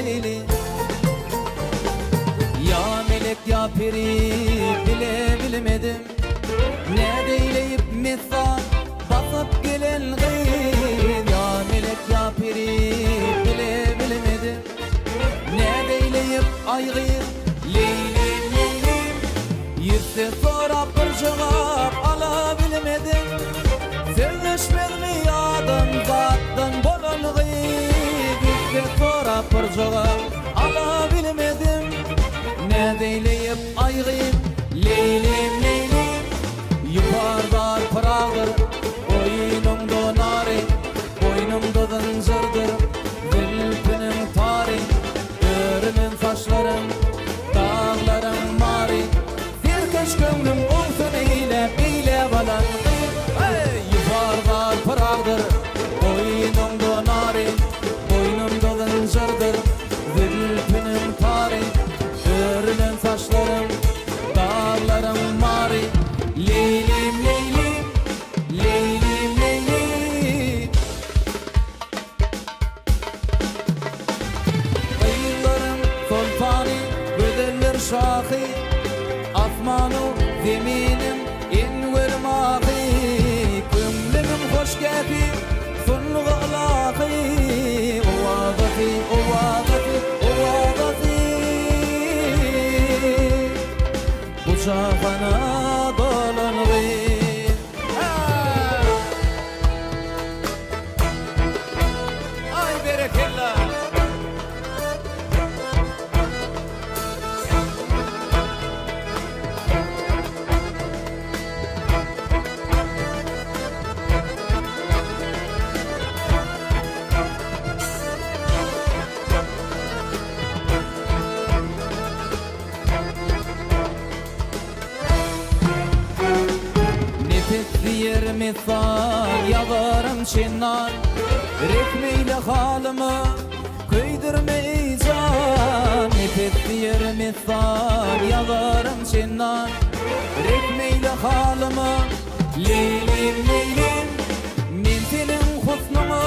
Leýli. Ýa melek ýa peri bile bilmedim. Nädeýleýip messan basyp gelen gyz. Ýa melek ýa peri bile bilmedim. Nädeýleýip aý gyz Leýlim Leýlim. Ýüzse sorap bir jogap ala bilmedim. Sözleşmezmi adamzatdan bolan gyz. Ýüzse sorap bir jogap ala bilmedim. Näzeýleýip aý gyz Leýlim Leýlim. Ýupardar pyragdyr boýnuňda nary. Boýnumda zynjyrdyr zülpüniň tary. Örülen saçlaryň, daglaryň mary. Serkeş köňlüm owsun eýläp, eýläp alan gyz. Eý, ýupargar pyragdyr, boýnuňda nary. Boýnumda zynjyrdyr, zülpüniň tary. Örülen saçlaryň, daglaryň mary. Leýlim, leýlim, leýlim, leýlim. Gyzlaryň soltany, gözeller şahy, Asmanu zeminiň enwer mahy, Köňlümiň hoşgähi, sungy ylahy, Owazasy, owazasy, owazasy, Bu jahana dolan gyz. Aý berekella. Nepes diýer messan, ýazarym çendan, Rehm eýle halyma, köýdürme eý jan. Nepes diýer messan, ýazarym çendan, Rehm eýle halyma, Leýlim, Leýlim. Men seniň husnuňa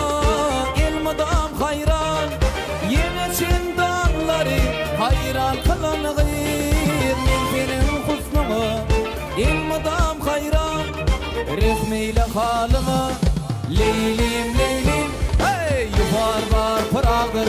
elmydam haýran, Ýene çendanlary haýran kylan gyz. Men seniň husnuňa elmydam haýran, Rehm eýle halyma, Leýlim, Leýlim, Heý, ýuwar bar pyragdyr.